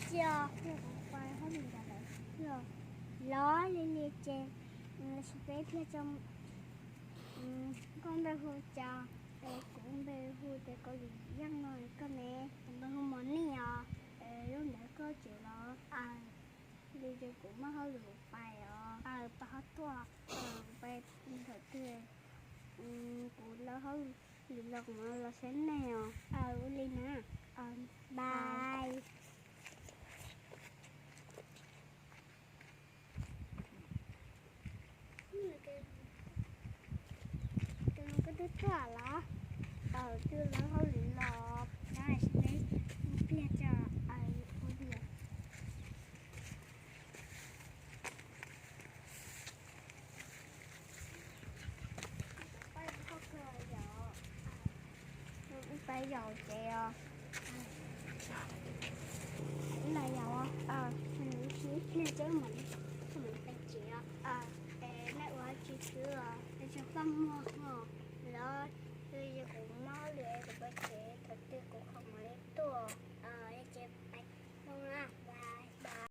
Cia, kuv pais hauj lwm ntawd lawm. Los li li ces, los sis peb pliag tso. Koj npe hu cas? Kuv npe hu tias Kaus Lim Yeej no. Koj ne? Kuv npe hu Mos Nij os. Lub ntawd koj tsev los? Li ces kuv muaj hauj lwm pais os. Pab ho tuaj. Pais ntawm twg? Kuv lawv hauj lwm los kuv mam los saib nej os. Ua li na. Bye. Koj twb tuaj los? Twb lawv hauj lwm los, peb pliag tso. Ua li. Peb yaum tsev os. Ib los yaum, ib pliag tso mam li pais tsev os. Es nej ua tsis xwb os, es tso paj muag.